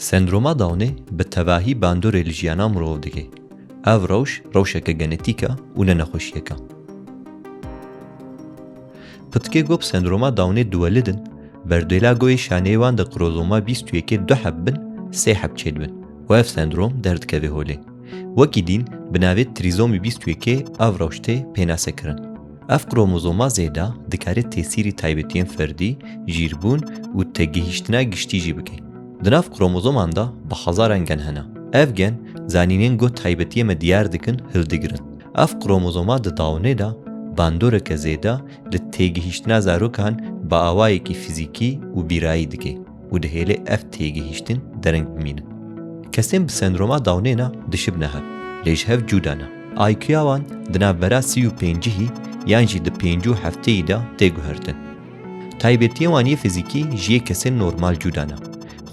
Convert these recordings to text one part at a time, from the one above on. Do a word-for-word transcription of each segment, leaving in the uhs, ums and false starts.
Sendroma Downê bi tevahî bandorê li jiyana mirov dike. Ev rewş, rewşeke genetîk e û ne nexweşiyek e. Pitikê ku bi sendroma Downê diwelidin, berdêla goyê şaneyê wan de krozoma bîst û yekê du heb bin, sê heb çêdibin û ev sendrom derdikeve holê. Wekî dîn bi navê trîzomî bîst û yekê ev rewş tê pênasekirin. Ev kromozoma zêde dikare tesîrî taybetiyên ferdî, jîrbûn û têgihîştina giştî jî bike. Di nav kromozoman de bi hezaran gen hene. Ev gen zanînên ku taybetiyê me diyar dikin hildigirin. Ev kromozoma di Downê de bandoreke zêde li têgihîştina zarokan bi awayekî fizîkî û bîrayî dike û dihêle ev têgihîştin dereng bimînin. Kesên bi sendroma Downê ne dişibine hev, lê ji hev cuda ne. I Q ya wan di navbera sî û pêncî yan jî di pêncî û heftê de tê guhertin. Taybetiyên wan yê fizîkî ji yê kesên normal cuda ne.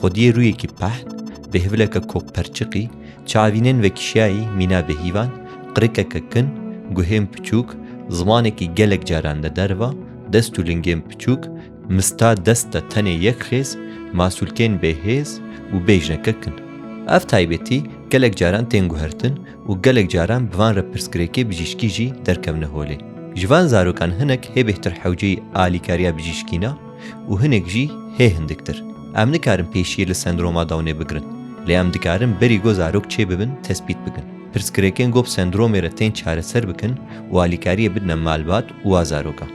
Xwediyê rûyekî peht, bêhvileke kokperçiqî, çavînên vekişiyayî mîna bêhîvan, qirikeke kin, guhên piçûk, zimanekî gelek caran li derve, dest û lingên piçûk, mista dest de tenê yek xêz, masûlkên bêhêz û bêjneke kin. Ev taybetî gelek caran tên guhertin û gelek caran bi van re pirsgirêkê bijîşkî jî derkevine holê. Ji van zarokan hinek hê bêhtir hewceyî alîkariya bijîşkî ne û hinek jî hê hindiktir. Em nikarin pêşiyê li sendroma Downê bigirin, lê em dikarin berî ku zarok çêbibin, tespît bikin. Pirsgirêkên ku bi sendromê re tên çareser bikin û alîkariyê bidine malbat û a zaroka.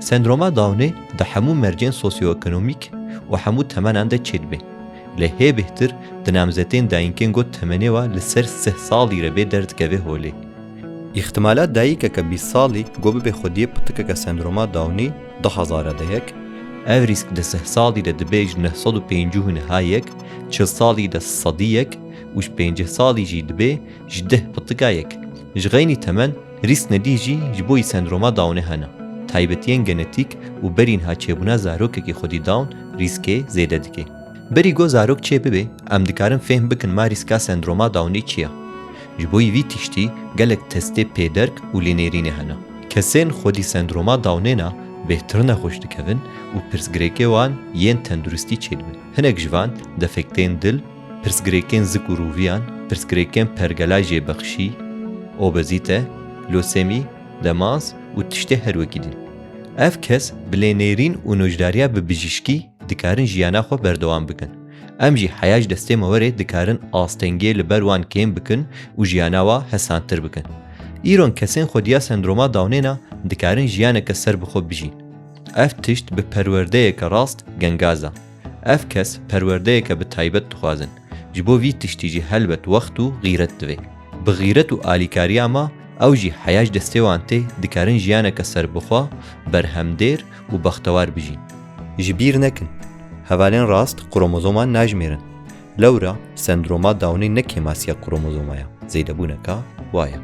Sendroma Downê di hemû mercên sosyoekonomîk û hemû temenan de çêdibe. Lê hê bêhtir di namzetên dayînkên ku temenê wa li ser sih salî re bê derdikeve holê. Îhtimala dayîkeke bîst salî ku bibe xwediyê pitikeke sendroma Downî du hezar de yek, ev rîsk di sih salî de dibe ji neh sed û pêncî û niha yek, çil salî de sedî yek û ji pêncî salî jî dibe ji deh pitika yek. Ji xeynî temen rîskne dî jî ji bo yî sendroma Downê hene. Taybetiyên genetîk û berî niha çêbûna zarokekî xwedî Down rîskê zêde dike. Berî ku zarok çê bibe, em dikarin fêhm bikin ma rîska sendroma Downê çi ye. Ji bo vî tiştî gelek testê pêderg û lênêrînê hene. Kesên xwedî sendroma Downê ne bêhtir nexweş dikevin û pirsgirêkê wan yên tenduristî çêdibin. Hinek ji van defektên dil, pirsgirêkên zik û rûviyan, pirsgirêkên pergela jêbexşî, obezîte, losemî, demans û tiştê her wekî din. Ev kes bi lênêrîn û nojdariya bi bijîşkî dikarin jiyana xwe berdewam bikin. Em jî heya ji destê me were dikarin astengiyê li ber wan kêm bikin û jiyana wa hesantir bikin. Îro kesên xwediya sendroma Downê ne dikarin jiyaneke serbixwe bijîn. Ev tişt bi perwerdeyeke rast gengaz e. Ev kes perwerdeyeke bi taybet dixwazin. Ji bo vî tiştî jî helbet wext û xîret divê. Bi xîret û alîkariya me ew jî heya ji destê wan tê, dikarin jiyaneke serbixwe, berhemdêr û bextewar bijîn. Ji bîr nekin, hevalên rast kromozoman najmêrin. Lewra sendroma Downê ne kêmasiya kromozoma ye, zêdebûneka wa ye.